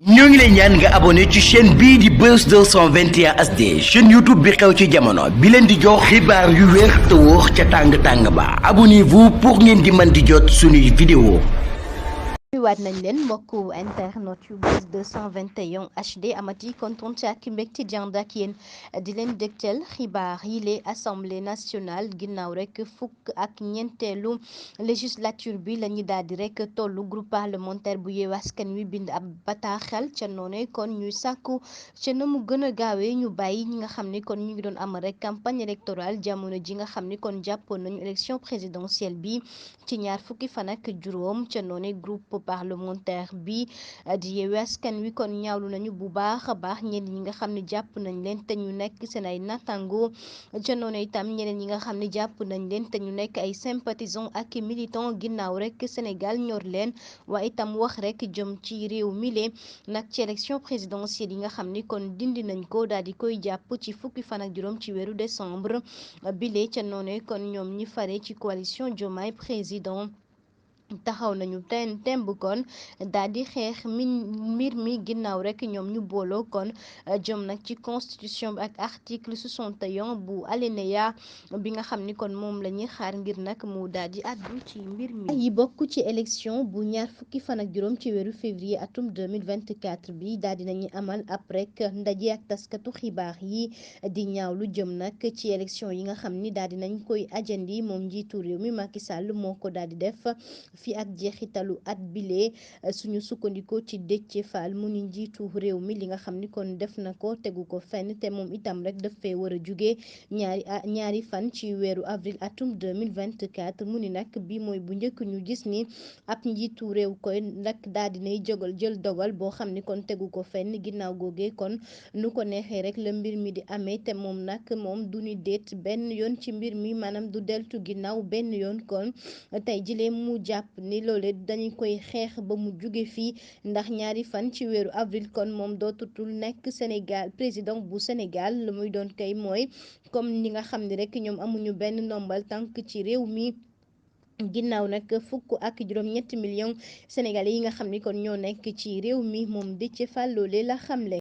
ñoo ngi lay ñaan nga abonné ci chaîne bii di Buzz 221 HD chaîne YouTube bi xew ci jamono bi leen di jox xibaar yu wér te wóor ca tàng-tàng ba abonnez-vous pour ngeen di mën di jot suñuy vidéo waat nañ leen mbokku internet yu Buzz 221 HD amati kontaan ci ak mbégte jànd ak yéen di leen dégtal xibaar yi les assemblée nationale ginnaaw rek fukk ak ñeenteelu législature bi la ñu daal di rek tollu groupe parlementaire bu Yewwi Askan Wi bind ab bataaxal ca noone kon ñuy sàkku ca na mu gën a gaawee ñu bàyyi ñi nga xam ni kon ñu ngi doon am rek campagne électorale jamono ji nga xam ni kon jàppoon nañu élection présidentielle bi ci ñaar fukki fan ak juróom ca noone groupe parlementaire bi di Yewwi Askan Wi kon ñaawlu nañu bu baax a baax ñeneen ñi nga xam ne jàpp nañ leen te ñu nekk seen ay nattango ca noonu itam ñeneen ñi nga xam ne jàpp nañ leen te ñu nekk ay sympathisants ak militants ginnaaw rek Sénégal ñor leen waaye itam wax rek jëm ci réew mile nag ci élection présidentielle yi nga xam ni kon dindi nañ ko daal di koy jàpp ci fukki fan ak juróom ci weeru décembre bile ca noonu kon ñoom ñi fare ci coalition Diomaye président taxaw nañu temb kon daal di xeex mbir mi ginnaaw rek ñoom ñu booloo kon jëm nag ci constitution bi ak article 61 bu alinéa bi nga xam ni kon moom la ñuy xaar ngir nag mu daal di àddu ci mbir mi yi bokk ci élection bu ñaar fukki fan ak juróom ci weeru février atum 2024 bi daal di nañu amal ab rek ndaje ak taskatu xibaar yi di ñaaw lu jëm nag ci élection yi nga xam ni daal di nañ koy ajandi moom njiitu réew mi Macky Sall moo ko daal di def fii ak jeexitalu at bile suñu sukkandikoo ci Déthié Fall mu ni njiitu réew mi li nga xam ni kon def na ko tegu ko fenn te moom itam rek daf fee war a jóge ñaari fan ci weeru avril atum 2024 mu ni nag bi mooy bu njëkk ñu gis ni ab njiitu réew koy nag daal dinay jël dogal boo xam ni kon tegu ko fenn ginnaaw googee kon nu ko neexee rek la mbir mi di amee te moom nag moom du ni déet benn yoon ci mbir mi maanaam du deltu ginnaaw benn yoon kon tey jilee mu jàpp ni loole dañu koy xeex ba mu jóge fii ndax ñaari fan ci weeru avril kon moom dootutul nekk Sénégal président bu Sénégal la muy doon kay mooy comme ni nga xam ni rek ñoom amuñu benn ndombal tànk ci réew mi ginnaaw nag fukk ak juróom-ñetti millions sénégalais yi nga xam ni kon ñoo nekk ci réew mi moom Déthié Fall loole la xamle